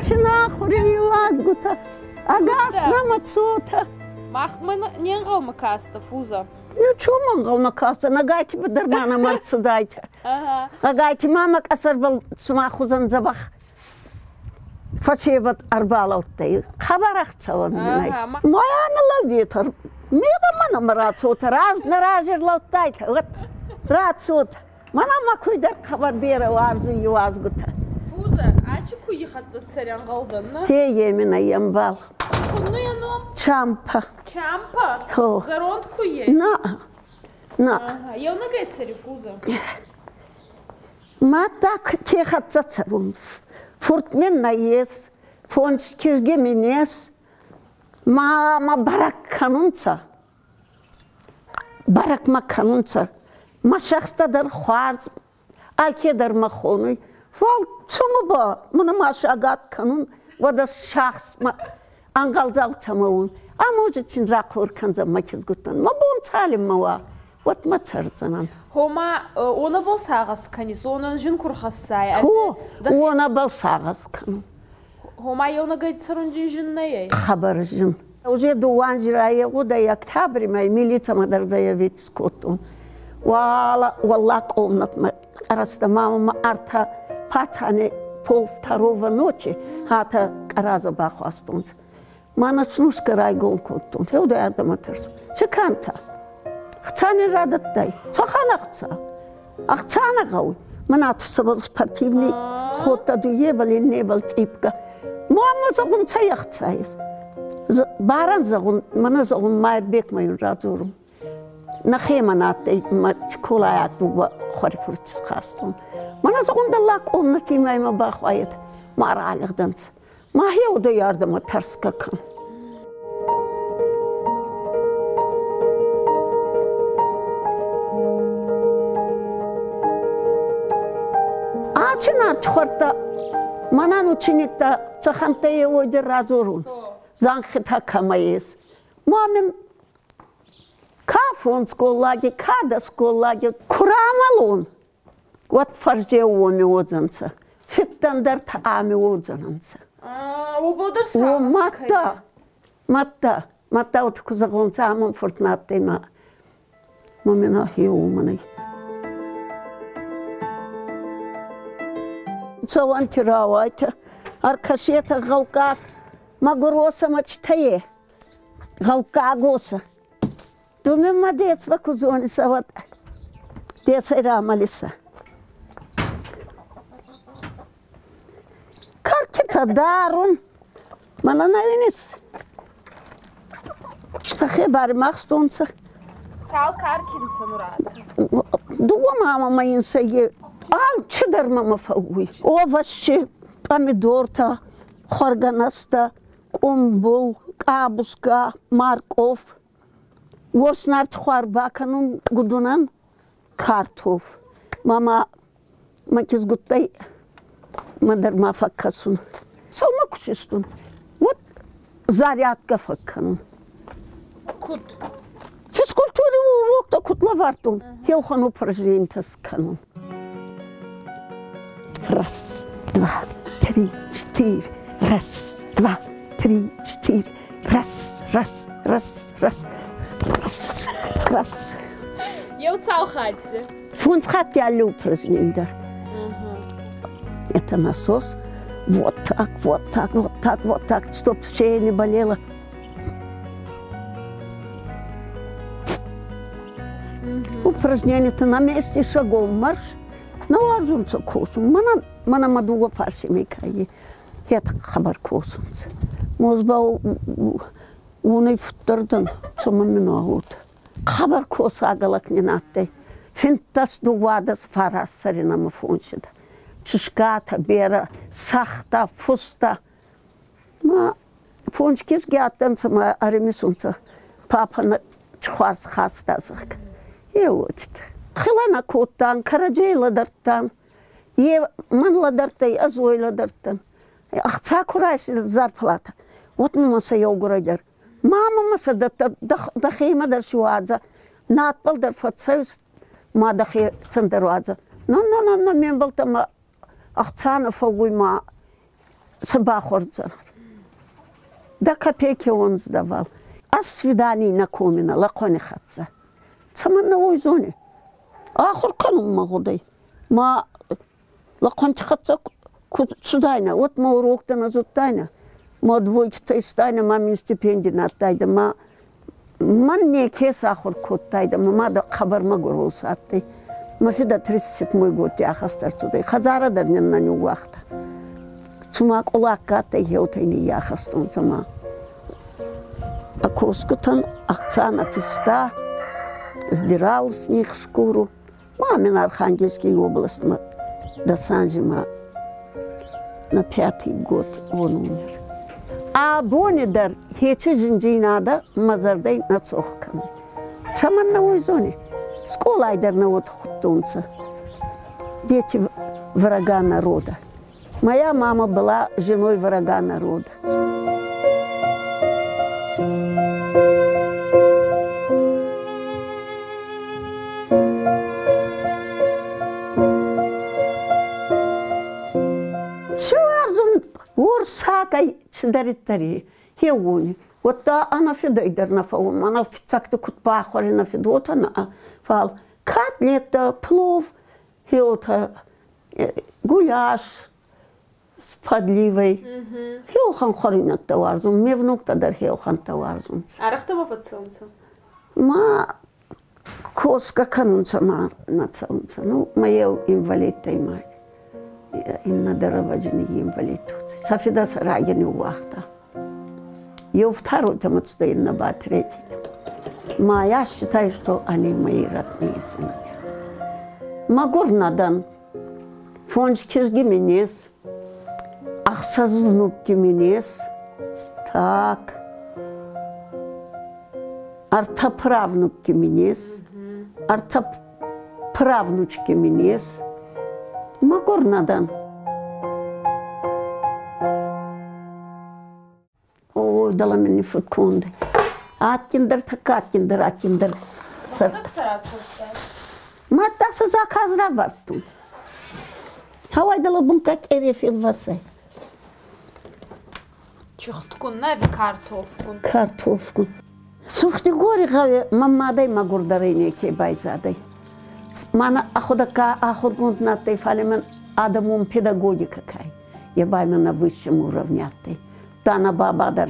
Ӕгас иуазгутӕ, ӕгас нӕмӕ цотӕ. Махмӕ не нгъӕлмӕ кастӕ, Фуза? Ничего ма нгъӕлмӕ кастӕн, ӕгайтима дӕр ма нӕмӕ ӕрцудайтӕ. Ӕгайтима мӕ къӕсӕрбӕл цума хузӕн дзӕбӕх фӕсевӕд ӕрбалӕудтӕй. Хабар ӕхцӕуӕн мин ӕй. Моя миловитор, медӕмӕ нӕмӕ рацотӕ, раз нӕ рази ӕрлӕудтайтӕ, рацотӕ. Мӕнӕ ма куйдӕр хъӕбӕр берӕ уарзуй иуазгутӕ. Фузӕ, ачи куйи хӕццӕ цӕрӕнгъӕл дӕн, нӕ? Хе еминӕ ембал. Кунну йӕ ном? Чампа. Чампа? Хо. Зӕронд куййе? На. На. Еунӕгӕй цӕри Фузӕ? Мадта ке хӕццӕ цӕрун? Фурт мин нӕййес, фондз кизги мин ес. Ма ма бӕрӕг кӕнунцӕ. Бӕрӕг ма кӕнунцӕ. Мӕ сӕхстӕ дӕр хуарз, алке дӕр мӕ хонуй. Фал цума ба мӕнӕ ма сагат кӕнун, уӕд ӕз сахс ма ӕнгъӕлдзау цӕмӕ ун. А может чин рахъор кӕндзӕн мӕ кизгуттӕн. Мӕ бон цалинмӕ уа, уӕд мӕ цӕрдзӕнӕн. Гъома, уонӕбӕл сагъӕс кӕнис, уонӕн зин ку рхӕссай. Хо, уонӕбӕл сагъӕс кӕнун. Гъома, еунӕгӕй цӕрун зин нӕй ӕй? Хъӕбӕр зин. Уже дууӕ анзи райевгъудӕй октябри мӕй милицӕмӕ дӕр заявить скодтон. Уала, уӕллаг комнатмӕ къӕрӕзтӕ мамӕ ӕртӕ пацани пол второго ночи хатӕ къӕразӕ бахуастонцӕ. Ма ночнушка райгон кодтон. Еудӕ ардӕмӕ тӕрсун. Ци кӕнтӕ? Хца не радӕттай. Цӕхӕн ӕхца? Ӕхца нӕ гъӕуй. Мӕн атсӕбӕл спортивный ходтӕ дуйебӕл иннебӕл тъипкӕ. Мама зӕгъун, цӕй ӕхца ес? Барӕн зӕгъун, мӕнӕ зӕгъун, Майрбекмӕ ин радзорун. Нӕхемӕ адтӕй мӕ скъолайаг дууӕ хуӕрифурти схастон. Мӕнӕ зӕгъун, дӕллаг комнати ма имӕ бахуайӕд. Ма ралигъдӕнцӕ. Ма хеудӕй ардӕмӕ тӕрсгӕ кӕн. Ачи нартхуӕрттӕ мӕнӕн учениктӕ цӕхӕнттӕ еуой дӕр радзорун. Зӕнхитӕ кӕмӕ ес. Ма мин ка фондз голлаги, ка дӕс голлаги ку рамӕлон, уӕд фӕрзеу уоми уодзӕнцӕ. Фидтӕн дӕр ами уодзӕнӕнцӕ. Уобӕл Мадта, мадта, мадта вот ку зӕгъонцӕ амон фурт на адтӕй ма ма мин ӕхе уомӕн Цӕуӕнти рауайтӕ, ӕркӕсетӕ гъӕуккаг мӕгур уосӕмӕ чтӕе, гъӕуккаг уосӕ. Ду мин ма децба ку зонисӕ, уӕд децӕй рамӕлисӕ. Кӕркитӕ дарун, мӕнӕ нӕ уинис? Сӕхе баримахстонцӕ. Цал карки нцӕ нур Дууӕ мама ма инсӕй алчидӕр мӕмӕ фӕууй. Овощи, помидортӕ, хуӕргӕнӕстӕ, къумбул, къабуска, маркъоф. Уорс нартихуар бакӕнун гудунӕн картоф. Мама мӕ кизгуттӕй мӕ дӕр ма фӕккӕсун. Сӕумӕ ку систун, уӕд зарядкӕ фӕккӕнун. Куд? Физкультури уроктӕ куд лӕвардтон, еухан упражненитӕ скӕнун. Раз, два, три, четыре. Раз, два, три, четыре. Раз, раз, раз, раз, раз, раз. Еу цал хатти? Фондз хатти алли упражнение дӕр. Это насос. Вот так, вот так, вот так, вот так, чтоб шея не болела. Упражнение-то на месте шагом марш. На уарзунцӕ косун. Мӕнӕн мӕнӕ мӕ дууӕ фарсемӕй каййи хет хъӕбӕр косунцӕ. Мозба уонӕй фуддӕр дӕн, цӕмӕн мин уа Хъӕбӕр косагалак нин адтӕй. Финддӕс дууадӕс фараст сӕри нӕмӕ фонсидӕ. Чушкатӕ берӕ, сӕгътӕ, фустӕ. Ма фондз кизги адтӕнцӕ ма ӕримисунцӕ папа нӕ хуарз хаста, зӕгъгӕ. Е уотид. Хилӕ нӕ кодтан, кӕрӕдзей лӕдӕрдтан. Е мӕн лӕдӕрдтӕй, ӕз уой лӕдӕрдтӕн. Ӕхца ку райсид зарплата, уӕд мӕмӕ сӕ еугурӕй дӕр. Мама ма сӕ дӕттӕ, дӕхемӕ дӕр си уадзӕ, надбӕл дӕр фӕццӕуис, ма дӕхецӕн дӕр уадзӕ. На, на, на, на, ме мбӕлттӕ ма ӕхца нӕ фӕууй ма. Сӕ бахордзӕн. Да копейки он сдавал. А свиданий на комина, лакони хӕццӕ. Цӕмӕннӕ уой зони? Ахур кӕнунмӕ гъудӕй. Ма лӕхъуӕнти хӕццӕ ку цудайнӕ, уӕд мӕ уроктӕ нӕ зудтайнӕ. Ма двойкитӕ истайнӕ, ма мин стипенди нӕ адтайдӕ, ма мӕн неке сахур кодтайдӕ, мӕ мадӕ хъӕбӕр мӕгурос адтӕй. Мӕ фидӕ 37 годти ахӕст ӕрцудӕй, хӕдзарӕ дӕр нин нӕ ниууагъта. Цума къулакка адтӕй, хеутӕй ниййахӕстонцӕ ма. А косгутӕн ӕхца нӕ фиста, сдирал с них шкуру. Мамин Архангельский областмӕ до Санзима на пятый год он умер. Абони дӕр хечи зиндзийнадӕ мӕ зӕрдӕй нӕ цох кӕнуй. Цӕмӕннӕ уой зони? Скъолай дӕр нӕ уод худтонцӕ. Дети врага народа. Моя мама была женой врага народа. Цы уарзун уорсагӕй цидӕриддӕр и, хеуони. Уӕдта ӕнӕ фидӕй дӕр нӕ фӕуун, мӕнӕ фиццӕгти куд бахуӕринӕ фид, уотӕ нӕ. Фал котлеттӕ, плов, хеуотӕ гуляш с подливой. Хеухан хуӕруйнӕгтӕ уарзун, ме внуктӕ дӕр хеухӕнттӕ уарзунцӕ. Арӕхдӕр фӕццӕунцӕ? Ма косгӕ кӕнунцӕ ма нӕ цӕунцӕ. Ну, ма еу инвалидтӕй ма иннӕ дӕр ӕвӕджини инвалид. Сӕ фидӕ сӕ раги ниууагъта. Еу второй-то отсюда иннӕ ба третий. Ма я считаю, что они мои родные сыновья. Мӕгур нӕ дӕн. Фондз кизги мин ес, ӕхсӕз внукки мин ес. Так. Ӕртӕ правнукки мин ес, ӕртӕ правнучки мин ес. Мӕгур нӕ дӕн. О, дӕлӕ мин фудконд. Адгиндӕр, тӕккӕ адгиндӕр, адгиндӕр. Мадта сӕ заказ равардтон. Хауай дӕлӕ бунка къере фелвасай. Чихтгун, ӕви картофгун? Картофгун. Сурхдигори гъӕуи мӕ мадӕй мӕгурдӕрӕй неке байзадӕй. Мӕнӕ ӕхуӕдӕгка ахургонд на адтӕй, фале мӕн адӕмон педагогикӕ кай. Е ба мӕ на высшем уровне адтӕй. Дана баба дӕр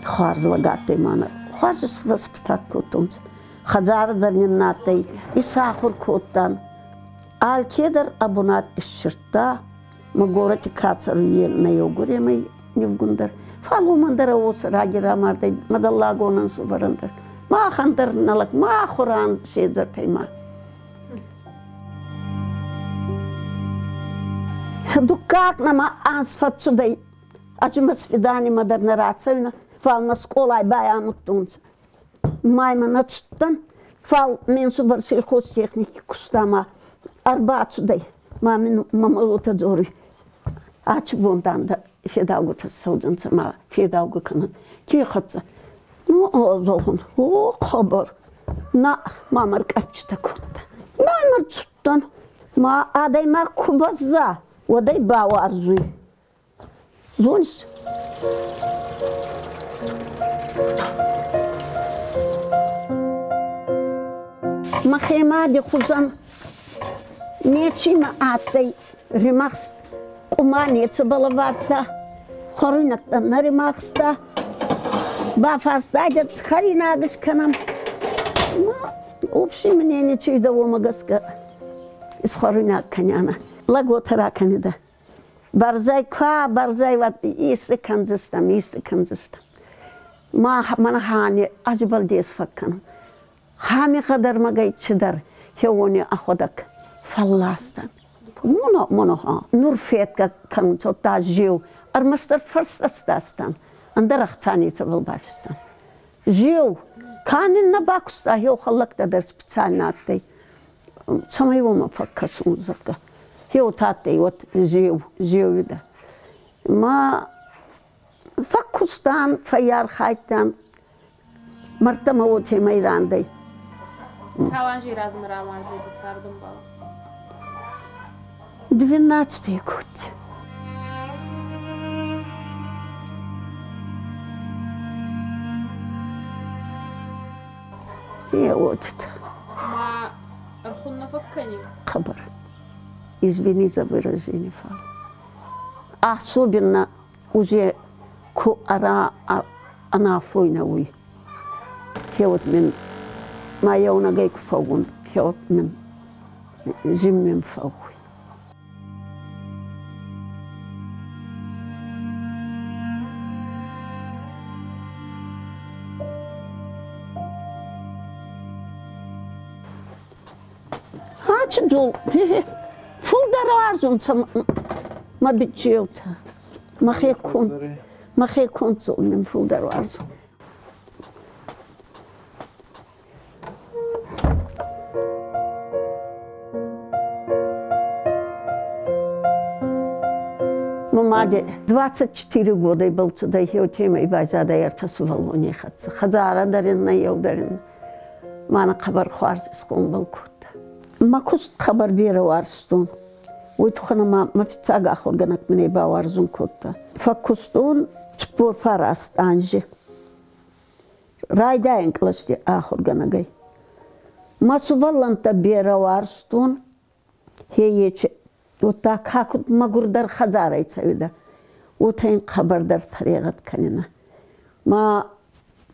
хуарз лӕг адтӕй мӕнӕ. Хуарз воспитать кодтонцӕ. Хӕдзарӕ дӕр нин на адтӕй, исахур кодтан. Алкедӕр ӕ бунат иссирдта, ма горӕти ка цӕруй, нӕ еугуремӕй нивгундӕр. Фал уомӕн дӕр ӕ уосӕ раги рамардӕй, ма дӕллагон ӕнсувӕрӕн дӕр. Махӕн дӕр нӕ лӕг, ма ахуран седзӕртӕй ма. Дуккаг нӕмӕ анз фӕццудӕй, ӕз свиданимӕ дӕр нӕ рацӕуинӕ, фал нӕ скъолай байамудтонцӕ. Маймӕ нӕ цудтӕн, фал ме нсувӕр сельхозтехники куста ма ӕрбацудӕй, ма мин мама уотӕ дзоруй: Ачи бон, дан, дӕ федаугутӕ цӕудзӕнцӕ ма федаугӕ кӕнӕн. Ке хӕццӕ? Ну, зӕгъун, о, хъӕбӕр. На, ма мӕ ркъӕрччитӕ кодта. Ма мӕ рцудтӕн. Ма адӕймаг ку бӕзза, уӕд ӕй бауарзуй. Зонис? Мӕхе мади хузӕн нечи мӕ адтӕй римӕхст къума нецӕбӕл ӕвардта, хуӕруйнӕгтӕ нӕ римахста. Бафарстайдӕ хӕринаг искӕнӕм. Ма общее мнение чидӕ уомӕ гӕсгӕ исхуӕруйнаг кӕнианӕ. Лӕг уотӕ ракӕнидӕ. Бӕрзӕй ка бӕрзӕй уӕд исты кӕндзыстӕм, исты кӕндзыстӕм. Ма мӕнӕ хани ӕз дес фӕккӕнун. Хами гъӕдӕрмӕгӕй чидӕр хеуони ӕхуӕдӕг фӕлластан. Моно, моно, нур федгӕ кӕнунцӕ зеу, ӕрмӕстдӕр фӕрстӕстастан, ӕндӕр ӕхца нецӕбӕл бафистан. Зеу, ка нин нӕ бакуста, хеу хӕллӕгтӕ дӕр специально адтӕй. Цӕмӕй уомӕ фӕккӕсун, зӕгъгӕ. Хеу адтӕй уӕд зеу, зеуидӕ. Ма фӕккустан, фӕййархайдтан, мӕрдтӕмӕ уотемӕй рандӕй. Цал анзи размӕ рамардӕй дӕ цардӕмбал? 12 год. Е Ма ӕрхун нӕ фӕккӕни? Хъӕбӕр. Извини за выражение, фал. Особенно уже ку ара ӕнафойнӕ уй. Хеуот мин ма еунӕгӕй ку фӕуун, хеуот мин зин мин фӕууй. Ачи дзол фулдӕр уарзунцӕ мӕ биччеутӕ. Мӕхе конд дзол мин фулдӕр уарзун. Мӕ мади 24 года ибӕл цудӕй, еутемӕй байзадӕй ӕртӕ сувӕллони хӕццӕ. Хӕдзарӕ дӕр ин нӕ, еу дӕр ин. Мӕнӕ хъӕбӕр хуарз исгъомбӕл кодта. Мӕ куст хъӕбӕр берӕ уарзтон. Уой туххӕн ӕма мӕ фиццаг ахургӕнӕг мин ӕй бауарзун кодта. Фӕккустон 49 анзи. Райдайӕн кълӕсти ахургӕнӕгӕй. Мӕ сувӕллӕнттӕ берӕ уарзтон. Хе удта ка куд мӕгурдӕр хӕдзарӕй цӕуидӕ, уотӕ ин хъӕбӕрдӕр тӕрегъӕд кӕнинӕ. Ма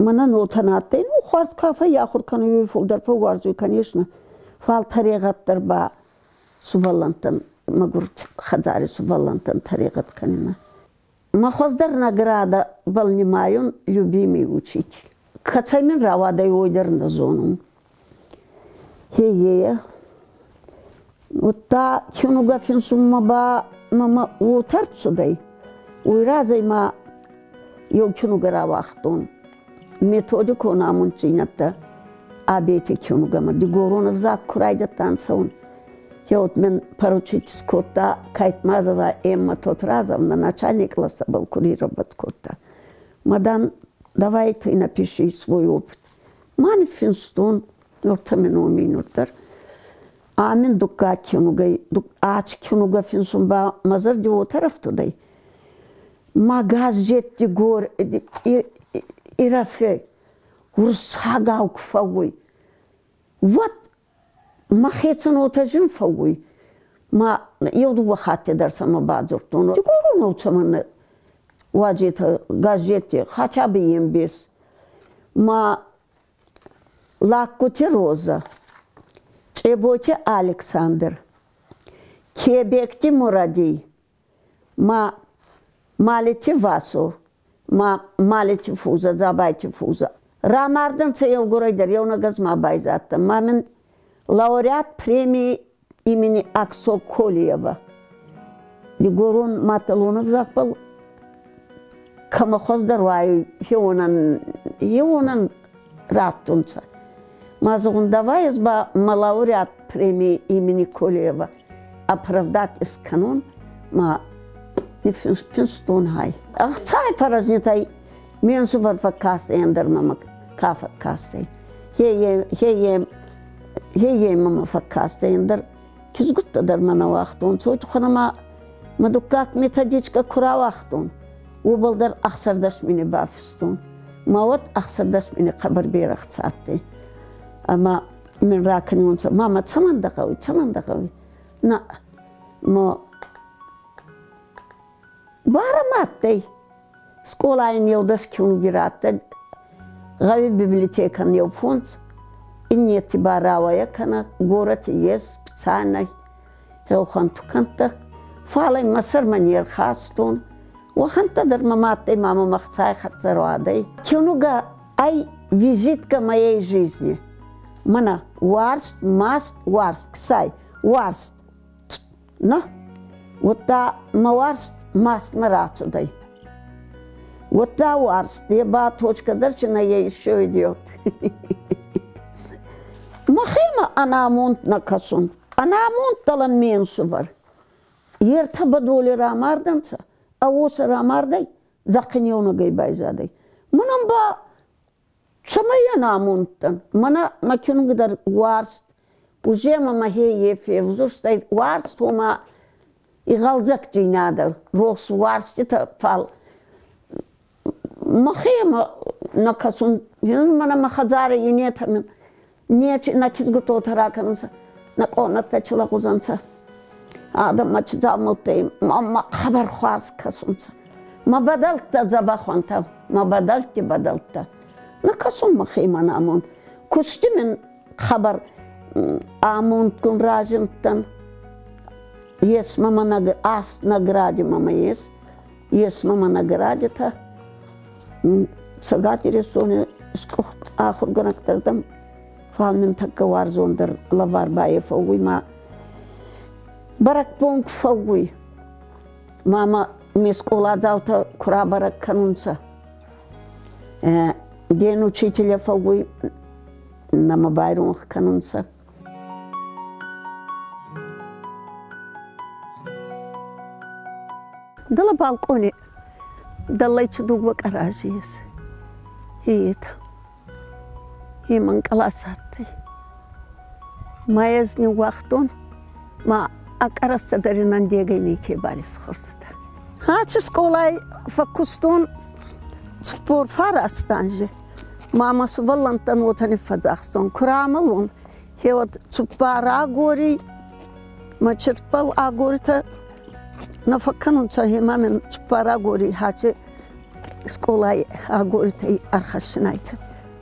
мӕнӕн уотӕ на адтӕй, ну, хуарз ка фӕййахур кӕнуй, фулдӕр фӕууарзуй, конечно, фал тӕрегъӕд дӕр ба сувӕллӕнттӕн, мӕгур хӕдзари сувӕллӕнттӕн тӕрегъӕд кӕнинӕ. Мӕ хуӕздӕр наградӕбӕл нимайун любимый учитель. Кӕцӕй мин рауадӕй, уой дӕр нӕ зонун. Хе-е. Удта киунугӕ финсунмӕ ба мӕмӕ уотӕ рцудӕй. Уой разӕй ма еу киунугӕ рауагътон. Методикон амунддзийнӕдтӕ Абети киунугӕмӕ. Дигорон ӕвзаг ку райдӕдтан цӕун. Вот мин поручить кодта Кайтмазова Эмма Тотразовна, начальник класса был курировать кодта. Мадан, давай ты напиши свой опыт. Ма ниффинстон, ӕртӕ миноми нурдӕр. Амин дуккаг киунугӕй, аци киунугӕ финсун ба мӕ зӕрди уотӕ рафтудӕй. Ма газетти гор Ирӕфи уруссагау ку фӕууй, уӕд мӕхецӕн уотӕ зин фӕууй. Ма еу-дууӕ хатти дӕр сӕмӕ бадзурдтон. Дигоронау цӕмӕннӕ уадзетӕ газетти, хотя бы ембес. Ма Лагкути Роза, Чъеботи Александр, Кебекти Мурадий, ма Малити Васо, ма Малити Фуза, Дзабайти Фуза. Рамардӕнцӕ еугурӕй дӕр, еунӕг ӕз ма байзадтӕн. Ма мин лауреат премии имени Аксо Колиева. Дигорон маддӕлон ӕвзагбӕл кӕмӕ хуӕздӕр уайуй, хеуонӕн раттунцӕ. Ма зӕгъун, давай ӕз ба мӕ лауреат премии имени Колиева оправдать искӕнон, ма ниффинстон хай. Ӕхцай фӕрӕзнитӕй ме нсувӕр фӕккастӕй, ӕндӕр мӕмӕ ка фӕккастӕй. Хе мӕмӕ фӕккастӕй, ӕндӕр кизгуттӕ дӕр мӕ нӕ уагътонцӕ. Уой туххӕн ӕма мӕ дуккаг методичкӕ ку рауагътон, уобӕл дӕр 16 мини бафистон. Ма уӕд 16 мини хъӕбӕр берӕ ӕхца адтӕй. Ӕма мин ракӕниуонцӕ, мама, цӕмӕн дӕ гъӕуй, цӕмӕн дӕ гъӕуй? На, мо барӕ ма адтӕй. Скъолайӕн еу-дӕс киунуги радтӕ, гъӕуи библиотекӕн еу фондз, иннети ба рауӕйӕ кӕнӕ, горӕти ес специальный еухӕн тукӕнттӕ. Фал ӕй мӕ сӕрмӕ не рхастон. Уӕхӕнттӕ дӕр мӕ адтӕй, ма мӕмӕ ӕхцай хӕццӕ руадӕй. Киунугӕ ӕй визитка моей жизни. Мӕнӕ уарзт, маст, уарзт, ксай, уарзт. На, удта мӕ уарзт мастмӕ рацудӕй. Удта уарзт, е ба точка дальше на ей еще идет. Мӕхемӕ ӕнамонд нӕ кӕсун. Ӕнамонд дӕлӕ ме нсувӕр. Е ртӕ бӕдоли рамардӕнцӕ, ӕ уосӕ рамардӕй, дзахъин еунӕгӕй байзадӕй. Мӕнӕн ба цӕмӕй ӕнамонд дӕн? Мӕнӕ мӕ киунуги дӕр уарзт, уже мӕмӕ хе е февзурстӕй уарзт, уома игъӕлдзӕгдзийнадӕ, рохс уарзтитӕ, фал мӕхемӕ нӕ кӕсун. Мӕнӕ мӕ хӕдзарӕ иннетӕ мин Нечи нӕ кизгутотӕ ракӕнунцӕ, нӕ къонӕттӕ чилӕгъузӕнцӕ. Адӕм ма чи дзаумӕуттӕй ма хъӕбӕр хуарз кӕсунцӕ. Мӕ бӕдӕлттӕ дзӕбӕх уӕнтӕ, мӕ бӕдӕлтти бӕдӕлттӕ. Нӕ кӕсун мӕхе мӕн амонд. Кусти мин хъӕбӕр амондгун разиндтӕн. Ес мӕмӕ аст награди мӕмӕ ес. Ес мӕмӕ наградитӕ. Цӕгат Иристони скъухт ахургӕнӕгтӕрдӕм, фал мин тӕккӕ уарзондӕр лӕвар ба е фӕууй ма бӕрӕгбон ку фӕууй. Мама ме скъоладзаутӕ ку рабӕрӕг кӕнунцӕ. День учителя фӕууй, нӕ мӕ байронх кӕнунцӕ. Дӕлӕ балкъони дӕллӕй дууӕ къӕрази ес. Етӕ. Имӕн кълас адтӕй. Ма ӕз ниууагътон, ма ӕ къӕрӕзтӕ дӕр ин ӕндегӕй неке барисхурста. Ачи скъолай фӕккустон 49 анзи. Ма мӕ сувӕллӕнттӕн уотӕ ниффӕдзахстон: ку рамӕлон, хеуӕд цуппар агори, мӕ чертбӕл агоритӕ нӕ фӕккӕнунцӕ, ма мин цуппар агори хачи скъолай агоритӕй ӕрхӕссинайтӕ.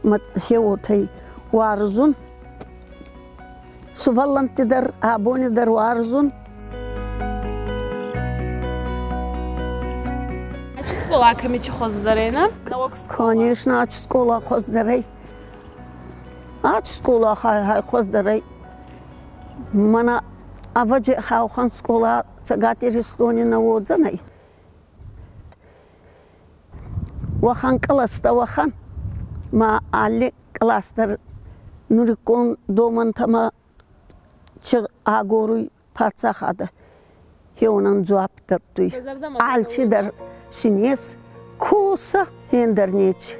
Мӕ хеуотӕй уарзун. Сувӕллӕнтти дӕр абони дӕр уарзун. Ачи скъола кӕми чи хуӕздӕрӕй, нӕ? Нӕуӕг скъола. Конечно, ачи скъола хуӕздӕрӕй. Ачи скъола хай хуӕздӕрӕй. Мӕнӕ ӕвӕджи хаухан скъола Цӕгат Иристони нӕ уодзӕнӕй. Уӕхӕн кълӕстӕ уӕхӕн, ма алли кълас дӕр нуриккон домӕнтӕмӕ чи агоруй паддзахадӕ, хеуонӕн дзуапп дӕттуй. Алчидӕр син ес коса, ӕндӕр нечи.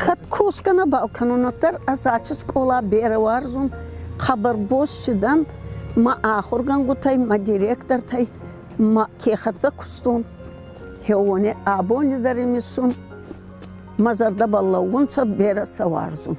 Кӕд косгӕ нӕбал кӕнун, уӕддӕр ӕз ачи скъола берӕ уарзун, хъӕбӕр боз си дӕн мӕ ахургӕнгутӕй, мӕ директортӕй, ма ке хӕццӕ кустон, хеуони абони дӕр имисун, мӕ зӕрдӕбӕл лӕуунцӕ, берӕ сӕ уарзун.